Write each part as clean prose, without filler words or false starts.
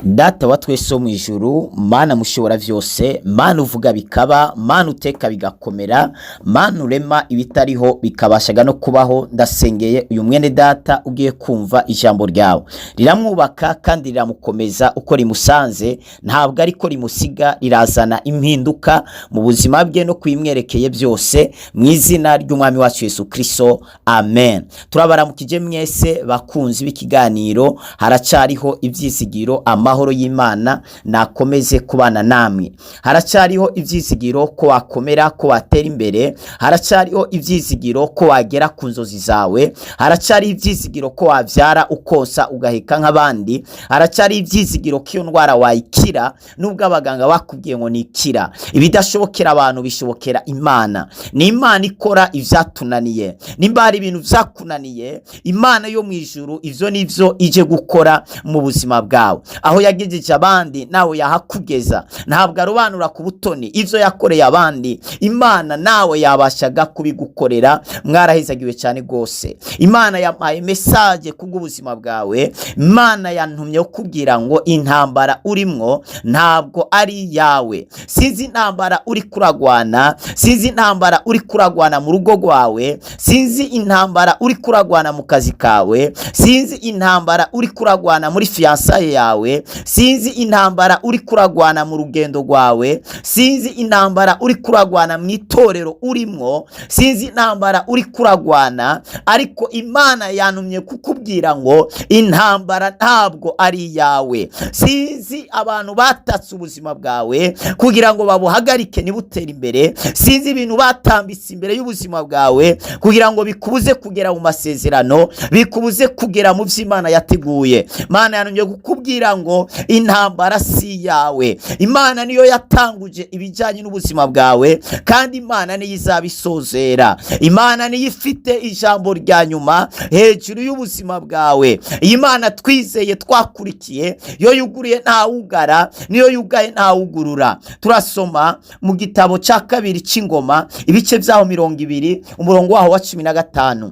Data wa twese wo mu ijuru, Mana mushobora vyose, Mana uvuga bikaba, Mana uteka bigakomera, Mana urema ibitariho bikabashaga no kubaho, ndasengeye uyu mwene data ugiye kumva ijambo ryawe. Riramwubaka kandi riramukomeza uko rimusanze, ntabwo ariko rimusiga, rirazana impinduka mu buzima bwe no kubimwerekeye byose, mu izina ry'Umwami wacu Yesu Kristo, amen. Turabaramukije mwese bakunzi b'ikiganiro Haracariho Ivyizigiro. Amahoro y'Imana nakomeze kubana namwe. Haracariho ivyizigiro ko wakomera, ko watera imbere. Haracariho ivyizigiro ko wagera ku nzozi zawe. Haracariho ivyizigiro ko wavyara, ukonsa, ugaheka nk'abandi. Haracariho ivyizigiro ko iyo ndwara wayikira, nubwo abaganga bakubwiye ngo nikira. Ibidashobokera abantu bishobokera Imana. Ni Imana ikora ivyatunaniye. Nimba hari ibintu vyakunaniye, Imana yo mu ijuru ivyo nivyo ije gukora mu buzima bwawe. Aho yagejeje abandi nawe yahakugeza. Ntabwo arobanura ku butoni. Ivyo yakoreye abandi, Imana nawe yabashaga kubigukorera. Mwarahezagiwe cyane rwose. Imana yampaye message kubw'ubuzima bwawe. Imana yantumye kukubwira ngo intambara urimwo ntabwo ari iyawe. Sinzi intambara uri kuragwana, sinzi intambara uri kuragwana mu rugo rwawe, sinzi intambara uri kuragwana mu kazi kawe, sinzi intambara uri kuragwana muri fiançailles yawe, sinzi intambara uri kuragwana mu rugendo rwawe, sinzi intambara uri kuragwana mu itorero urimwo, sinzi intambara uri kuragwana, ariko Imana yantumye kukubwira ngo intambara ntabwo ari iyawe. Sinzi abantu batatse ubuzima bwawe kugira ngo babuhagarike ntibutere imbere. Sinzi ibintu batambitse imbere y'ubuzima bwawe kugira ngo bikubuze kugera mu masezerano, bikubuze kugera mu byo Imana yateguye. Imana yantumye kukubwira ngo intambara si iyawe. Imana niyo yatanguje ibijyanye n'ubuzima bwawe, kandi Imana niyo izabisozera. Imana niyo ifite ijambo rya nyuma hejuru y'ubuzima bwawe. Iyi Mana twizeye, twakurikiye, yo yuguruye ntawugara, niyo yugaye ntawugurura. Turasoma mu gitabo cya kabiri cy'Ingoma, ibice byaho 20, umurongo waho wa 15.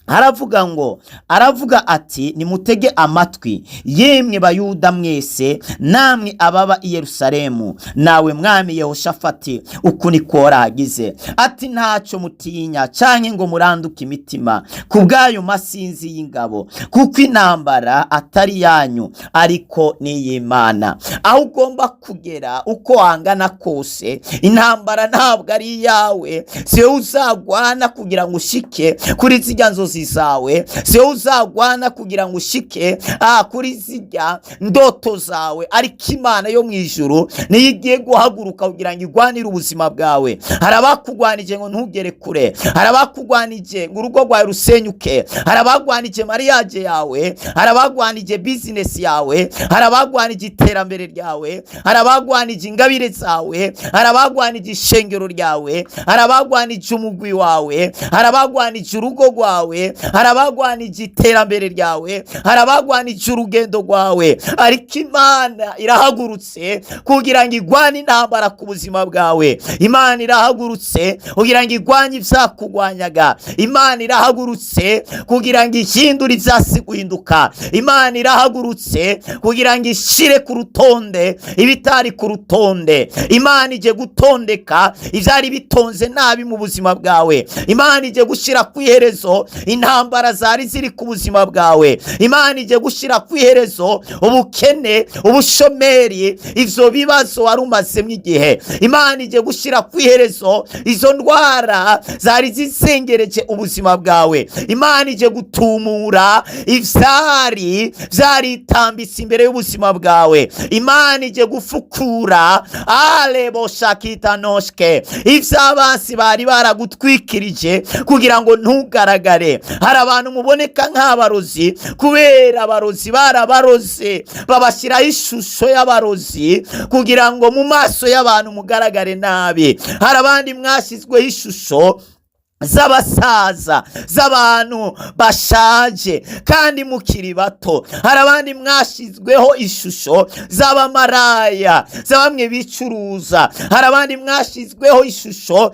Haravuga ngo, aravuga ati: "Nimutege amatwi, yemwe Bayuda mwese, namwe ababa i Yerusalemu, nawe mwami Yehoshafati, uku niko waragize ati: Ntacyo mutinya canke ngo muranduke imitima ku bw'ayo masinzi y'ingabo, kuko intambara atari yanyu ariko n'iy'Imana." Aho ugomba kugera, uko wangana kose, intambara ntabwo ari iyawe. Si wowe uzagwana kugira ngo ushike kuri zirya nzozi zawe, si wowe uzagwana kugira ngo ushike kuri zirya ndoto zawe, ariko Imana yo mu ijuru niyo igiye guhaguruka kugira ngo igwanire ubuzima bwawe. Hari abakugwanije ngo ntugere kure, hari abakugwanije ngo urugo rwawe rusenyuke, hari abagwanije mariage yawe, hari abagwanije business yawe, hari abagwanije iterambere ryawe, hari abagwanije ingabire zawe, hari abagwanije ishengero ryawe, hari abagwanije umugwi wawe, hari abagwanije urugo rwawe, hari abagwanije iterambere ryawe, hari abagwanije urugendo rwawe, ariko Imana irahagurutse kugira ngo igwane intambara ku buzima bwawe. Imana irahagurutse kugira ngo igwanye ivyakugwanyaga. Imana irahagurutse kugira ngo ihindure ivyasi guhinduka. Imana irahagurutse kugira ngo ishire ku rutonde ibitari ku rutonde. Imana ije gutondeka ivyari bitonze nabi mu buzima bwawe. Imana ije gushyira ku iherezo intambara zari ziri ku buzima bwawe. Imana ije gushyira ku iherezo ubukene, ubushomeri, ivyo bibazo wari umazemo igihe. Imana ije gushyira ku iherezo izo ndwara zari zizengereje ubuzima bwawe. Imana ije gutumura ivyari vyaritambitse imbere y'ubuzima bwawe. Imana ije gufukura aleboshakitanoshke ivy'abansi bari baragutwikirije kugira ngo ntugaragare. Hari abantu muboneka nk'abarozi kubera abarozi barabaroze, babashyiraho ishusho y'abarozi kugira ngo mu maso y'abantu mugaragare nabi. Hari abandi mwashyizweho ishusho Z'abasaza, z'abantu bashaje kandi mukiri bato. Hari abandi mwashyizweho ishusho z'abamaraya, za bamwe bicuruza. Hari abandi mwashyizweho ishusho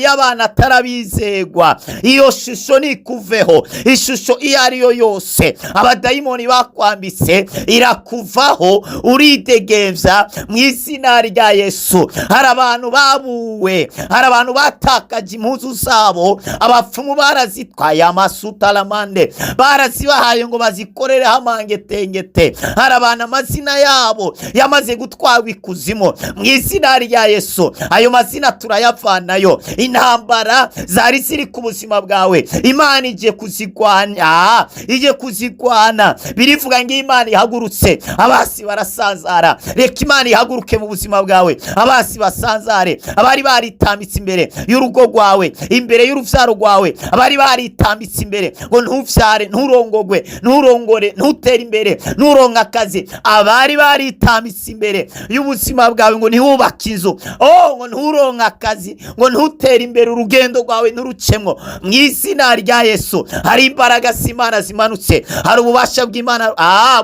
y'abana atarabizegwa. Iyo shusho nikuveho. Ishusho iyo ari yo yose abadayimoni bakwambitse irakuvaho, uridegemvya mu izina rya Yesu. Hari abantu babuwe, hari abantu batakaje impuzu zabo, abapfumu barazitwaye, amasutaramande barazibahaye ngo bazikorereho amangetengete. Hari abantu amazina yabo yamaze gutwarwa ikuzimu. Mu izina rya Yesu, ayo mazina turayavanayo. Intambara zari ziri ku buzima bwawe, Imana igiye kuzigwanya, igiye kuzigwana. Birivuga ngo Imana ihagurutse, abasi barasanzara. Reka Imana ihaguruke mu buzima bwawe, abasi basanzare. Abari baritambitse imbere y'urugo rwawe, imbere y'uruvyaro rwawe, abari baritambitse imbere ngo ntuvyare, nturongogwe, nturongore, ntutere imbere, nturonke akazi, abari baritambitse imbere y'ubuzima bwawe ngo ntiwubake inzu, oh, ngo nturonke akazi, ngo ntutere imbere, urugendo rwawe nturucemwo, mu izina rya Yesu, hari imbaraga z'Imana zimanutse, hari ububasha bw'Imana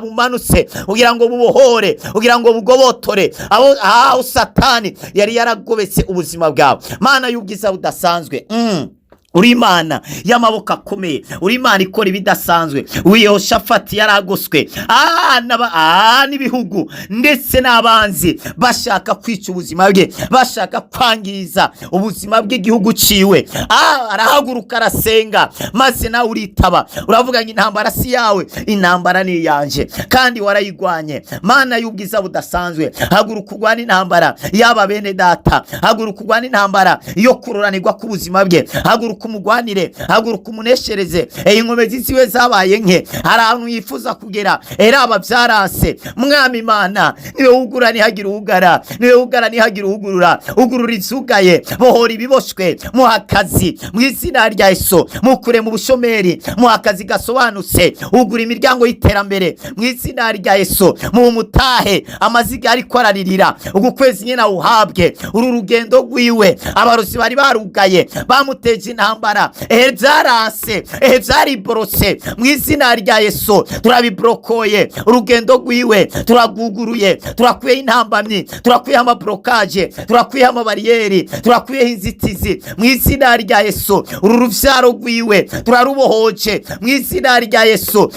bumanutse kugira ngo bubohore, kugira ngo bugobotore abo aho Satani yari yaragobetse ubuzima bwawe. Mana y'ubwiza budasanzwe, Uri Imana y'amaboko akomeye, uri Imana ikora ibidasanzwe. Yehoshafati yaragoswe n'ibihugu ndetse n'abanzi bashaka kwica ubuzima bwe, bashaka kwangiza ubuzima bw'igihugu ciwe. Arahaguruka, arasenga, maze nawe uritaba, uravuga ngo intambara si yawe, intambara ni iyanje, kandi warayigwanye. Mana y'ubwiza budasanzwe, haguruka urwane intambara yaba bene data, haguruka urwane intambara yo kuroranirwa k'ubuzima bwe, haguruka umugwanire, haguruka umuneshereze. Inkomezi ziwe zabaye nke, hari ahantu yifuza kugera, eraba byarase. Mwami Imana, niwe wugura ntihagire uwugara, niwe wugara ntihagire uwugurura. Ugurura izugaye, bohora ibiboshwe, muha akazi mu izina rya Yesu, mukure mu bushomeri, muha akazi gasobanutse, ugura imiryango y'iterambere mu izina rya Yesu, mu mutahe amaziga ariko araririra uku kwezi nyine awuhabwe. Uru rugendo rwiwe abarozi bari barugaye, bamuteje intambara, ehe byaranse, ehe byariborotse. Mu izina rya Yesu turabibrokoye. Urugendo rwiwe turaguguruye, turakuyeho intambamyi, turakuyeho amablockage, turakuyeho amabariyeri, turakuyeho inzitizi mu izina rya Yesu. Uru ruvyaro rwiwe turarubohoje mu izina rya Yesu.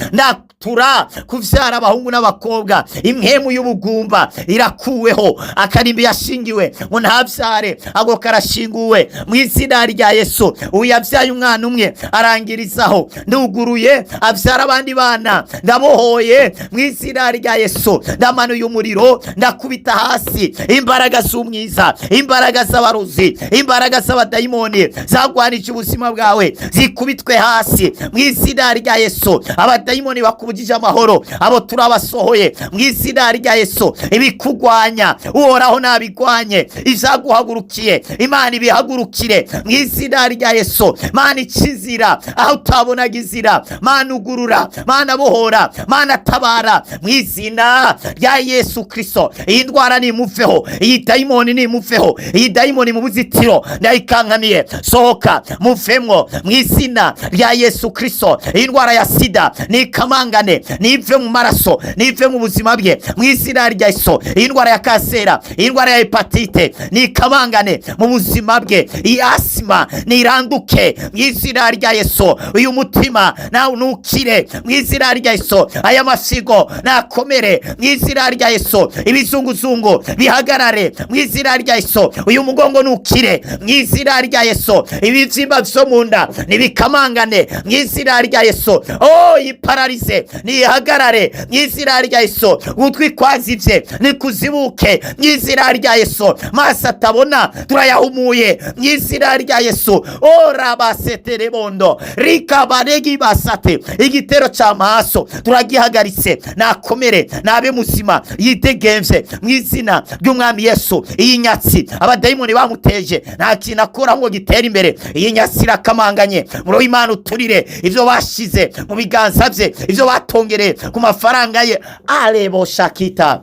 Tura kuvyara abahungu n'abakobwa, impwemu y'ubugumba irakuweho. Akarimbi yashingiwe ngo ntavyare, ako karashinguwe mu izina rya Yesu. Uyu yabyaye umwana umwe arangirizaho, nduguruye abyara abandi bana, ndabohoye mu izina rya Yesu. Ndamanuye umuriro, ndakubita hasi imbaraga z'umwiza, imbaraga z'abarozi, imbaraga z'abadayimoni zagwanije ubuzima bwawe, zikubitwe hasi mu izina rya Yesu. Abadayimoni bakubujije amahoro, abo turabasohoye mu izina rya Yesu. Ibikugwanya Uhoraho nabigwanye, ibyaguhagurukiye Imana ibihagurukire mu izina rya Yesu. Mana ica inzira aho utabonaga inzira, Mana ugurura, Mana bohora, Mana tabara mu izina rya Yesu Kristo. Iyi ndwara nimuveho, iyi dayimoni nimuveho, iyi dayimoni mu buzitiro ndayikankamiye, sohoka muvemwo mu izina rya Yesu Kristo. Iyi ndwara ya sida nikamangane, nive mu maraso, nive mu buzima bwe mu izina rya Yesu. Iyi ndwara ya kansera, iyi ndwara ya hépatite nikamangane mu buzima bwe. Iyi asima niranduke mu izina rya Yesu. Uyu mutima nawe nukire mu izina rya Yesu. Aya mafyigo nakomere mu izina rya Yesu. Ibizunguzungu bihagarare mu izina rya Yesu. Uyu mugongo nukire mu izina rya Yesu. Ibibyimba vyo mu nda nibikamangane mu izina rya Yesu. Oh, iyi paralysie nihagarare mu izina rya Yesu. Ugutwi kwazivye nikuzibuke mu izina rya Yesu. Maso atabona turayahumuye mu izina rya Yesu. Oh, rabaseterebondo rikabaregi basate, igitero c'amaso turagihagaritse, nakomere, nabe muzima, yidegemvye mu izina ry'Umwami Yesu. Iyi nyatsi abadayimoni bamuteje, nta kintu akora ngo gitere imbere, iyi nyatsi irakamanganye. Muri Imana uturire ivyo bashize mu biganza vye, ivyo batongereye ku mafaranga ye, arebo shakita.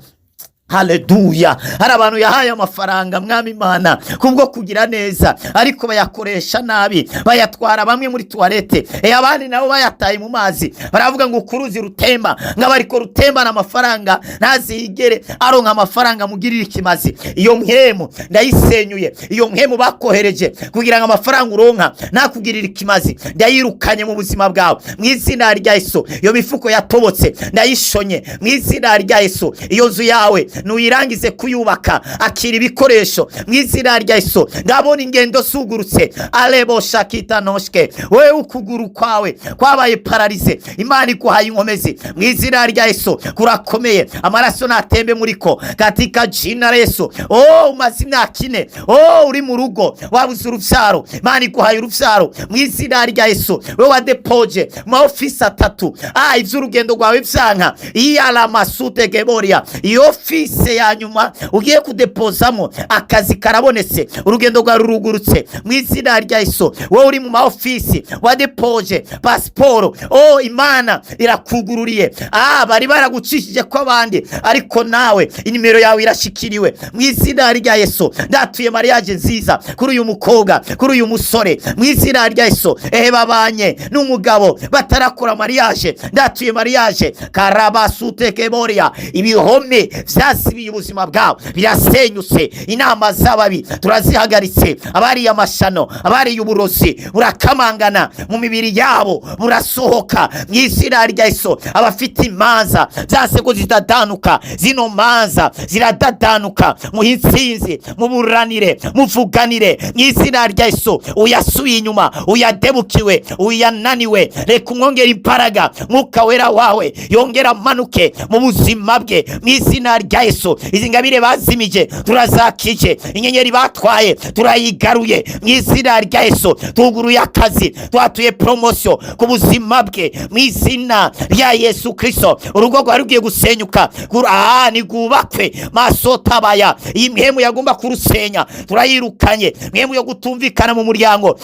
Haleluya! Hari abantu yahaye amafaranga, Mwami Imana, kubwo kugira neza, ariko bayakoresha nabi, bayatwara bamwe muri toilette, abandi nabo bayataye mu mazi. Baravuga ngo ukuruzi rutemba, ngo ariko rutembana amafaranga, ntazigere aronka amafaranga mugirira ikimazi. Iyo mpemu ndayisenyuye. Iyo mpemu bakohereje kugira ngo amafaranga uronka ntakugirire ikimazi, ndayirukanye mu buzima bwawe mu izina rya Yesu. Iyo mifuko yatobotse ndayishonye mu izina rya Yesu. Iyo nzu yawe nuyirangize kuyubaka, akira ibikoresho mu izina rya Yesu. Ndabona ingendo zugurutse. Alebo shakita noshke. Wewe ukuguru kwawe kwabaye paralysé, Imana iguhaye inkomezi mu izina rya Yesu. Kurakomeye, amaraso natembe muriko katika jina la Yesu. Oh, umaze imyaka 4, oh, uri mu rugo wabuze uruvyaro, Imana iguhaye uruvyaro mu izina rya Yesu. Wewe wadepoje mu ofisi 3, ivy'urugendo rwawe vyanka, iyalamasute geboria, iyo ofisi ya nyuma ugiye kudepozamo akazi karabonetse, urugendo rwawe rurugurutse mu izina rya Yesu. Wowe uri mu ma ofisi wadepoje pasiporo, oh, Imana irakugururiye. Bari baragucishije ko abandi, ariko nawe inimero yawe irashikiriwe mu izina rya Yesu. Ndatuye mariage nziza kuri uyu mukobwa, kuri uyu musore mu izina rya Yesu. Ehe, babanye n'umugabo batarakora mariage, ndatuye mariage karabasute keboria. Ibihome vyasibiye ubuzima bwawe birasenyutse. Inama z'ababi turazihagaritse. Abariye amashano, abariye uburozi burakamangana mu mibiri yabo, burasohoka mu izina rya Yesu. Abafite imanza zase ko zidadanuka, zino manza ziradadanuka. Muhe intsinzi, muburanire, muvuganire mu izina rya Yesu. Uyasubiye inyuma, uyadebukiwe, uyananiwe, reka umwongere imbaraga. Mwuka Wera wawe yongera amanuke mu buzima bwe mu izina rya Yesu. Izi ngabire bazimije turazakije, inyenyeri batwaye turayigaruye mu izina rya Yesu. Tuguruye akazi, twatuye promotion ku buzima bwe mu izina rya Yesu Kristo. Urugo rwari rugiye gusenyuka, nigubakwe masotabaya. Iyi mpemu yagomba kurusenya turayirukanye. Mpemu yo gutumvikana mu muryango,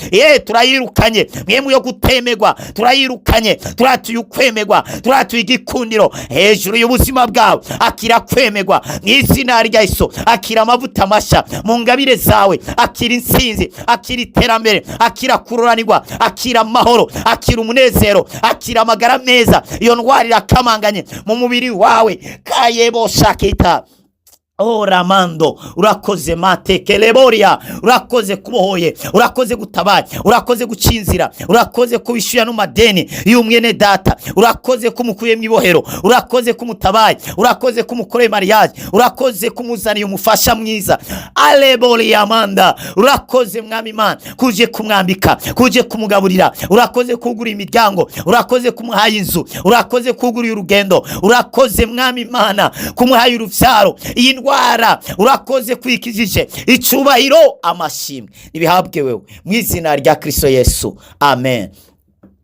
turayirukanye. Mpemu yo gutemegwa turayirukanye. Turatuye ukwemegwa, turatuye igikundiro hejuru y'ubuzima bwawe. Akira kwemegwa mu izina rya Yesu. Akira amavuta masha mu ngabire zawe, akira intsinzi, akira iterambere, akira kururanirwa, akira amahoro, akira umunezero, akira amagara meza. Iyo ndwara irakamanganye mu mubiri wawe. Kayebo shakita. Oh, Ramando, urakoze matekeleboria, urakoze kubohoye, urakoze gutabaye, urakoze gucinzira, urakoze kubishyura no madeni y'umwene data, urakoze kumukuye mu ibohero, urakoze kumutabaye, urakoze kumukoreye mariage, urakoze kumuzaniye umufasha mwiza. Aleboria manda, urakoze Mwami Imana kuje kumwambika, kuje kumugaburira, urakoze kugura imiryango, urakoze kumuhaye inzu, urakoze kugura urugendo, urakoze Mwami Imana kumuhaye uruvyaro. Iyi ndwara urakoze kwikijije. Icubahiro, amashimwe nibihabwe wewe mu izina rya Kristo Yesu, amen.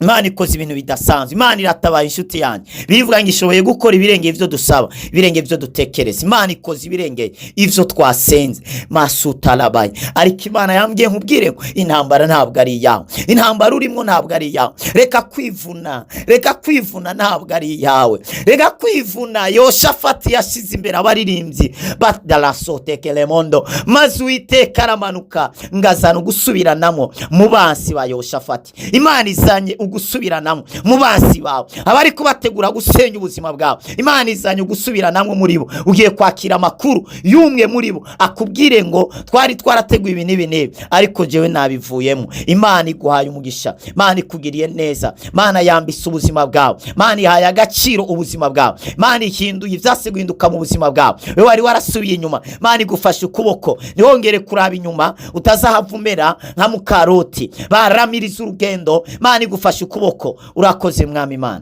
Imana ikoze ibintu bidasanzwe, Imana iratabaye inshuti yanjye. Bivuga ngo ishoboye gukora ibirengeye ivyo dusaba, ibirengeye ivyo dutekereza. Imana ikoze ibirengeye ivyo twasenze masutarabaye. Ariko Imana yambwiye nkubwire ngo intambara ntabwo ari iyawe, intambara urimo ntabwo ari iyawe. Reka kwivuna, reka kwivuna, ntabwo ari iyawe, reka kwivuna. Yoshafati yashize imbere abaririmbyi badarasotekelemondo, maze Uwiteka aramanuka ngazana ugusubiranamo mu bansi ba Yoshafati. Imana izanye ugusubiranamo mu bansi bawe, abari kubategura gusenya ubuzima bwawe. Imana izanye ugusubiranamo muri bo. Ugiye kwakira amakuru y'umwe muri bo akubwire ngo twari twarateguye ibi n'ibi n'ibi, ariko jewe nabivuyemo. Imana iguhaye umugisha, Imana ikugiriye neza, Imana yambise ubuzima bwawe, Imana ihaye agaciro ubuzima bwawe, Imana ihinduye ivyase guhinduka mu buzima bwawe. Wewe wari warasubiye inyuma, Imana igufashe ukuboko ntiwongere kuraba inyuma, utazahavumera nka mukaroti baramiriza urugendo. Imana igufashe ukuboko. Urakoze Mwami Imana.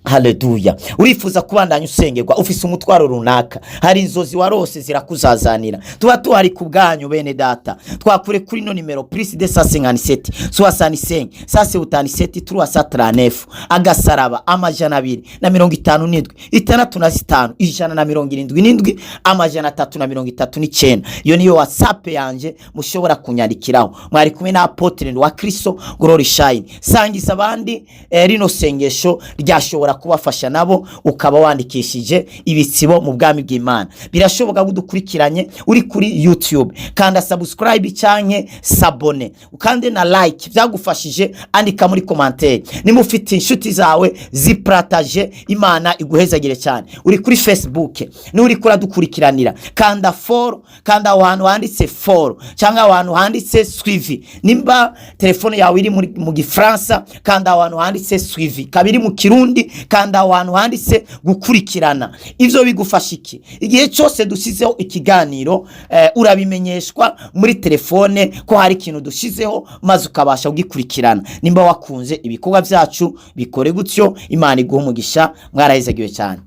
Haleluya! Urifuza kubandanya usengerwa, ufise umutwaro runaka, hari inzozi warose zirakuzazanira, tuba tuhari ku bwanyu bene data. Twakure kuri no nimero plus 257 65 177 339, agasaraba 257 65 177 339. Iyo niyo WhatsApp yanje mushobora kunyandikiraho. Mwari kumwe na Apotre wa Kristo Glory Shine. Sangiza abandi rino sengesho ryashobora. kubafasha nabo, ukaba wandikishije ibitsibo mu bwami bw'Imana. Birashoboka ko udukurikiranye uri kuri YouTube, kanda subscribe canke s'abonner, ukande na like. Byagufashije, andika muri commentaire. Nimba ufite inshuti zawe, zipartage. Imana iguhezagire cyane. Uri kuri Facebook, n'uri kuradukurikiranira, kanda follow, kanda aho hantu handitse follow cyangwa aho hantu handitse suivi. Nimba telefone yawe iri mu Gifaransa, kanda aho hantu handitse suivi. Kaba iri mu Kirundi, kanda aho hantu handitse gukurikirana. Ivyo bigufasha iki? Igihe cyose dusizeho ikiganiro, urabimenyeshwa muri telefone ko hari ikintu dushyizeho, maze ukabasha kugikurikirana. Nimba wakunze ibikorwa byacu, bikore gutyo. Imana iguha umugisha. Mwarahezagiwe cyane.